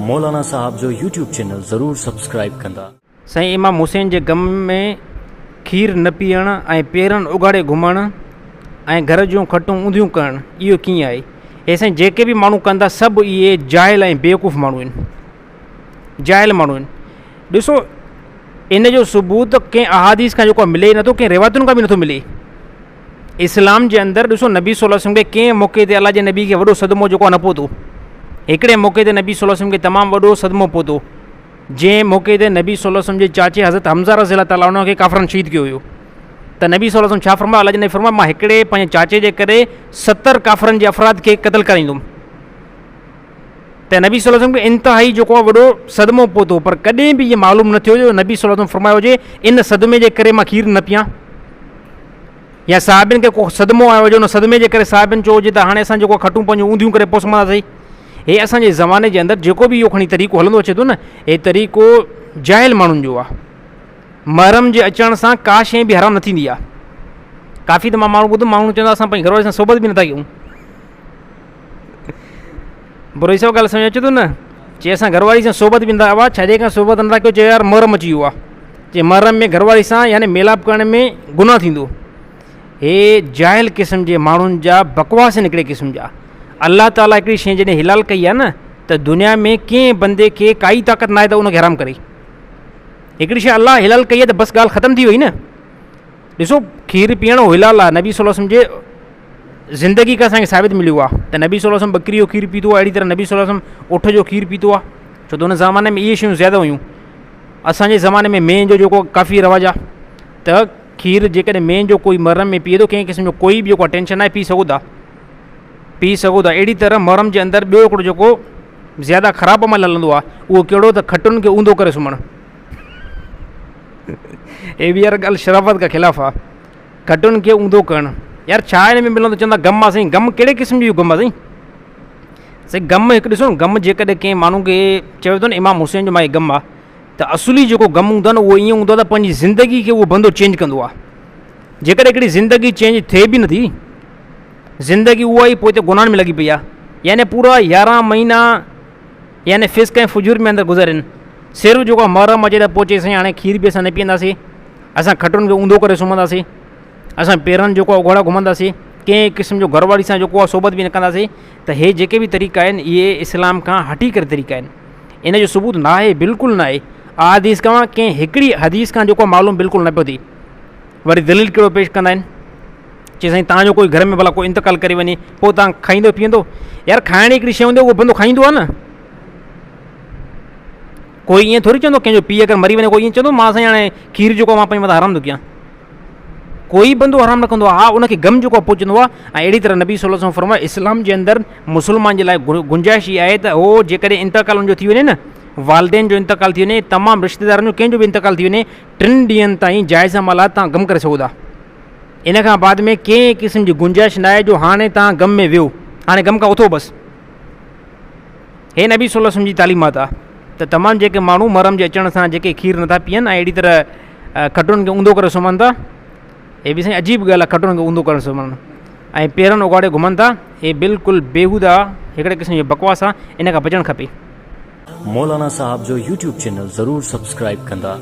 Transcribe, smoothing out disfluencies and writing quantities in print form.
مولانا صاحب جو YouTube channel ضرور سبسڪرائيب ڪندا. سائين امام حسين جي غم ۾ کير نه پيئڻ ۽ پيرن اگهاڙي گهمڻ ۽ گهر جون کٽون اونڌيون ڪرڻ اهو ڪيئن آهي؟ هي سائين جيڪي به ماڻهو ڪن ٿا سڀ اهي جاهل ۽ بيوقوف ماڻهو آهن جاهل ماڻهو آهن ڏسو ان جو ثبوت ڪنهن احاديث کان جيڪو ملي نٿو ڪنهن روايتن کان به نٿو ملي اسلام جي اندر ڏسو نبي صلي الله عليه وسلم کي ڪنهن موقعي تي الله جي نبي کي وڏو صدمو جيڪو آهي نه پهتو هڪڙي موقعي تي نبي صلي الله عليه وسلم کي تمام وڏو صدمو پهتو جنهن موقعي تي نبي صلي الله عليه وسلم جي چاچي حضرت حمزه رضي الله تعالٰي عنه کي ڪافرن شهيد ڪيو هيو ته نبي صلي الله عليه وسلم ڇا فرمايو الله جي نبي فرمايو مان هڪڙي پنهنجي چاچي جي ڪري 70 ڪافرن جي افراد کي قتل ڪرائيندم ته نبي صلي الله عليه وسلم کي انتهائي جيڪو آهي وڏو صدمو پهتو پر ڪڏهن به اهو معلوم نه ٿيو جو نبي صلي الله عليه وسلم فرمايو هجي ان صدمي جي ڪري مان کير نه پيان يا صحابين کي ڪو صدمو آيو هجي ان صدمي جي ڪري صحابين چيو هجي ته هاڻي اسان جيڪو کٽون پنهنجون اونڌيون ڪري پوء سمهنداسين هي اسان جي زماني جي اندر جيڪو به اهو کڻي طريقو هلندو اچي ٿو نه هي طريقو جاهل ماڻهن جو آهي محرم جي اچڻ سان ڪا شيء به حرام نه ٿيندي آهي ڪافي ته مان ماڻهو ٻڌو ماڻهو چوندا اسان پنهنجي گهر واري سان صحبت به نٿا ڪيون بروهي صاحب ڳالهه سمجھ اچي ٿو نه چي اسان گهر واري سان صحبت به نٿا اوا ڇاجي کان صحبت نٿا ڪيو چي يار محرم اچي ويو آ چي محرم ۾ گهر واري سان يعني ميلاپ ڪرڻ ۾ گناهه ٿيندو هي جاهل قسم جي ماڻهن جا بڪواس آهن هڪڙي قسم جا الله تعالي هڪڙي شيء جڏهن حلال ڪئي آ نه ته دنيا ۾ ڪنهن بندي کي ڪائي طاقت ناهي ته ان کي حرام ڪري هڪڙي شيء الله حلال ڪئي آ ته بس ڳالهه ختم ٿي وئي نه ڏسو کير پيئڻ حلال آ نبي صلي الله عليه وسلم جي زندگي کان اسانکي ثابت مليو آهي ته نبي صلي الله عليه وسلم ٻڪري جو کير پيتو آهي اهڙي طرح نبي صلي الله عليه وسلم اٺ جو کير پيتو آهي ڇو ته ان زماني ۾ اهي شيون زياده هيون اسانجي زماني ۾ مينهن جو جيڪو ڪافي رواج آهي ته کير جيڪڏهن مينهن جو ڪوئي محرم ۾ پيئي ٿو ڪنهن قسم جو ڪوئي به جيڪو ٽينشن ناهي پي سگهو ٿا پي سگهو ٿا اهڙي طرح محرم جي اندر ٻيو هڪڙو جيڪو زياده خراب عمل هلندو آهي اهو ڪهڙو ته کٽن کي اونڌو ڪري سمهڻ هي به يار ڳالهه شرافت کان خلاف آهي کٽن کي اونڌو ڪرڻ يار ڇا هن ۾ ملندو چوندا غم آ سائين غم ڪهڙي قسم جو غم آ سائين سائين غم هڪ ڏسو غم جيڪڏهن ڪنهن ماڻهو کي چوي ٿو نه امام حسين جو ماکي غم آ ته اصلي جيڪو غم هوندو آ نه اهو ائين هوندو آ ته پنهنجي زندگي کي اهو بندو چينج ڪندو آ جيڪڏهن هڪڙي زندگي چينج ٿئي به نٿي زندگي اها ئي پوئتي گناهن ۾ لڳي پئي آ يعني پورا يارهن مهينا يعني فسق ۽ فجور ۾ اندر گذارين صرف جيڪو محرم اچي ته پوء چئي سائين هاڻي کير به اسان نه پيئنداسين اسان کٽن کي اونڌو ڪري سمهنداسين اسان پيرن جيڪو آهي اگهاڙا گهمنداسين ڪنهن قسم جو گهر واري سان جيڪو آهي صحبت به نه ڪنداسين ته هي جيڪي به طريقا آهن اهي اسلام کان هٽي ڪري طريقا آهن ان جو ثبوت نه آهي بلڪل نه آهي احاديث کان ڪنهن هڪڙي حديث کان جيڪو معلوم بلڪل نه پيو ٿي وري دليل ڪهڙو پيش ڪندا آهن چي سائين تان جو ڪوئي گهر ۾ ڀلا ڪو انتقال ڪري وڃي پوء تان کائيندو پيئندو يار کائڻ هڪڙي شيء هوندي اهو بندو کائيندو آهي نه ڪوئي ائين ٿوري چوندو ڪنهن جو پيء اگر مري وڃي ڪوئي ائين چوندو مان سائين هاڻي کير جيڪو مان پنهنجي مٿان حرام ٿو ڪيان ڪوئي بندو حرام نه ڪندو آهي ها ان کي غم جيڪو پهچندو آهي ۽ اهڙي طرح نبي صلي الله عليه وسلم فرمايو اسلام جي اندر مسلمان جي لاء گنجائش هي آهي ته هو جيڪڏهن انتقال ان جو ٿي وڃي نه والدين جو انتقال ٿي وڃي تمام رشتيدارن جو ڪنهن جو به انتقال ٿي وڃي ٽن ڏينهن تائين جائز عمل آهي تان غم ڪري سگهو ٿا ان کان بعد ۾ ڪنهن قسم جي گنجائش نه آهي جو هاڻي تان غم ۾ ويو هاڻي غم کان اٿو بس هي نبي صلي الله عليه وسلم جي تعليمات آ ته تمام جيڪي ماڻهو محرم جي اچڻ سان جيڪي کير نٿا پيئن ۽ اهڙي طرح کٽن کي اونڌو ڪري سمهن ٿا هي به سائين عجيب ڳالهه آ کٽن کي اونڌو ڪري سمهڻ ۽ پيرن اگهاڙي گهمن ٿا هي بلڪل بيهوده هڪڙي قسم جي بڪواس آ ان کان بچڻ کپي. مولانا صاحب جو يوٽيوب چينل ضرور سبسڪرائيب ڪندا.